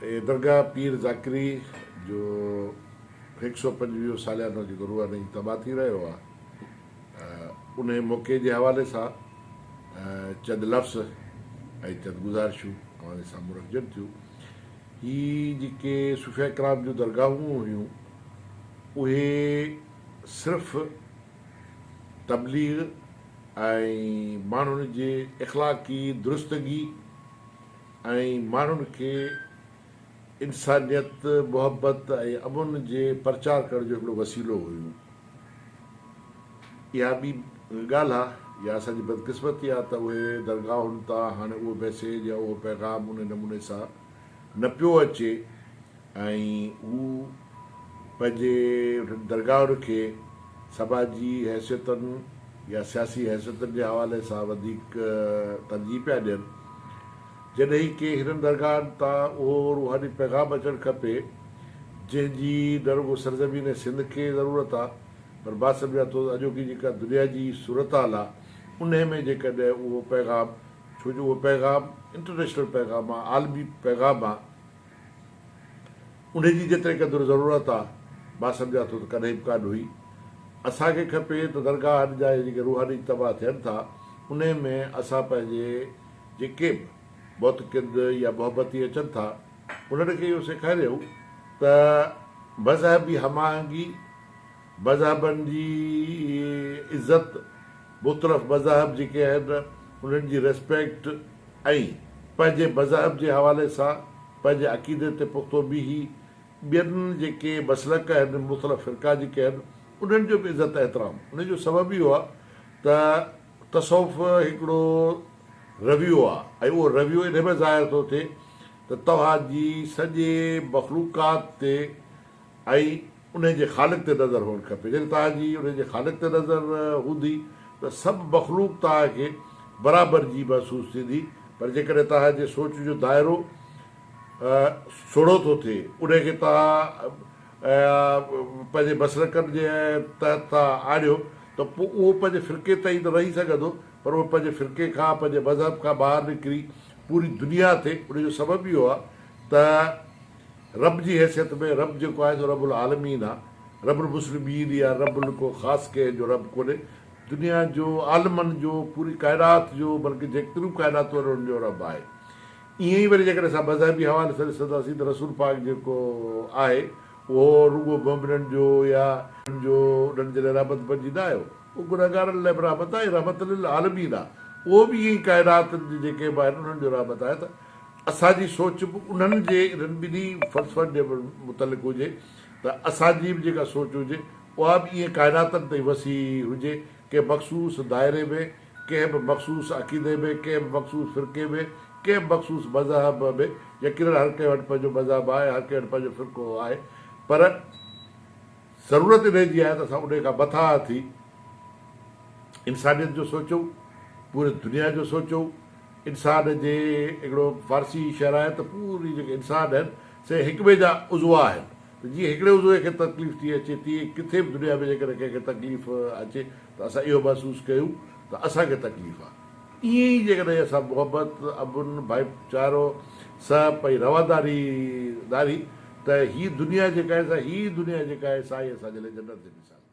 درگاهه پير ذاڪري جو هڪ سئو پنجويهون ساليانو جيڪو روحاني اجتماع ٿي رهيو آهي، انهي موقعي جي حوالي سان چند لفظ ۽ چند گذارشون اوهان جي سامهون رکجن ٿيون. هي جيڪي صوفياء ڪرام جون درگاهون هيون، اهي صرف تبليغ ۽ ماڻهن جي اخلاقي درستگي ۽ ماڻهن کي انسانيت، محبت ۽ امن جي پرچار ڪرڻ جو هڪڙو وسيلو هيون. اها ٻي ڳالهه آ يا اسان جي بدقسمتي آ ته اهي درگاهن تان هاڻي اهو ميسيج يا اهو پيغام ان نموني سان نه پيو اچي ۽ هو پنهنجي انهن درگاهن کي سماجي حيثيتن يا سياسي حيثيتن جي حوالي سان وڌيڪ ترجيح پيا ڏين. جڏهن ڪي هنن درگاهن تان اهو روحاني پيغام اچڻ کپي، جنهن جي نه رڳو سرزمين سنڌ کي ضرورت آ، پر مان سمجهان ٿو ته اڄوڪي جيڪا دنيا جي صورتحال آ، انهي ۾ جيڪڏهن اهو پيغام، ڇو جو اهو پيغام انٽرنيشنل پيغام آ، عالمي پيغام آ، انهي جي جيتري قدر ضرورت آ، مان سمجهان ٿو ته ڪڏهن به ڪانه هئي. اسان کي کپي ته درگاهن جا اهي جيڪي روحاني اجتماع ٿين ٿا، انهي ۾ اسان پنهنجي جيڪي به معتقد يا محبتي اچن ٿا، انهن کي اهو سيکاريون ته مذهبي هم آهنگي، مذهبن جي عزت، مختلف مذاهب جيڪي آهن، انهن جي ريسپيڪٽ ۽ پنهنجي مذهب جي حوالي سان پنهنجي عقيدي تي پختو بيهي ٻين جيڪي مسلڪ آهن، مختلف فرقا جيڪي آهن، انهن جو به عزت احترام. ان جو سبب اهو آهي ته تصوف هڪڙو رويو آهي ۽ اهو رويو انهي ۾ ظاهر ٿو ٿئي ته توهان جي سڄي مخلوقات تي ۽ انهي جي خالق تي نظر هئڻ کپي. جڏهن توهان جي انهي جي خالق تي نظر هوندي ته سڀ مخلوق توهان کي برابر جي محسوس ٿيندي پر جيڪڏهن توهان جي سوچ جو دائرو سوڙهو ٿو ٿئي انهي کي توهان پنهنجي مسلڪن جي تحت ٿا آڻيو ته پوء اهو پنهنجي فرقي تائين ته رهي سگهندو پر اهو پنهنجي فرقي کان پنهنجي مذهب کان ٻاهر نڪري پوري دنيا تي ان جو سبب اهو آهي ته رب جي حيثيت ۾ رب جيڪو آهي سو رب العالمين آ، رب المسلمين يا رب ڪو خاص ڪنهن جو رب ڪونهي، دنيا جو، عالمن جو، پوري ڪائنات جو بلڪه جيتريون ڪائناتون آهن انهن جو رب آهي. ائين ئي وري جيڪڏهن اسان مذهبي حوالي سان ڏسنداسين ته رسول پاڪ جيڪو آهي اهو رڳو مؤمنن جو يا جو انهن جي لاء رحمت بنجي نه آيو، اهو گنهگارن لاء به رحمت آهي، رحمت للعالمين آ، اهو به ائين ئي ڪائنات جي جيڪي به آهن انهن جو رحمت آهي ته اسان جي سوچ به انهن جي انهن ٻنهي فلسفن جي متعلق هجي ته اسان جي به جيڪا سوچ هجي اها به ائين ڪائناتن تائين وسيع هجي، ڪنهن مخصوص دائري ۾، ڪنهن به مخصوص عقيدي ۾، ڪنهن به مخصوص فرقي ۾، ڪنهن به مخصوص مذهب ۾، يقيناً هر ڪنهن وٽ پنهنجو مذهب آهي، هر ڪنهن وٽ پنهنجو فرقو آهي پر ضرورت انهي جي آهي ته اسان انهي کان مٿانهان ٿي انسانيت جو سوچون، پوري دنيا جو سوچون، انسان جي هڪڙو فارسي شعر آهي ته پوري جيڪي انسان آهن سي هڪٻئي جا عضوا آهن ته جيئن هڪڙي عضوي کي تڪليف ٿي اچي تيئن ڪٿي به دنيا ۾ جيڪڏهن ڪنهن کي تڪليف اچي ته اسان اهو محسوس ڪيون ته اسان کي تڪليف آهي. ائين ئي جيڪڏهن اسان محبت، امن، ڀائيچارو، سهپ ۽ رواداري ڌاري ته هي دنيا جيڪا آهي سا هي دنيا جيڪا آهي سا ئي اسان جي لاء جنت جي مثال آهي.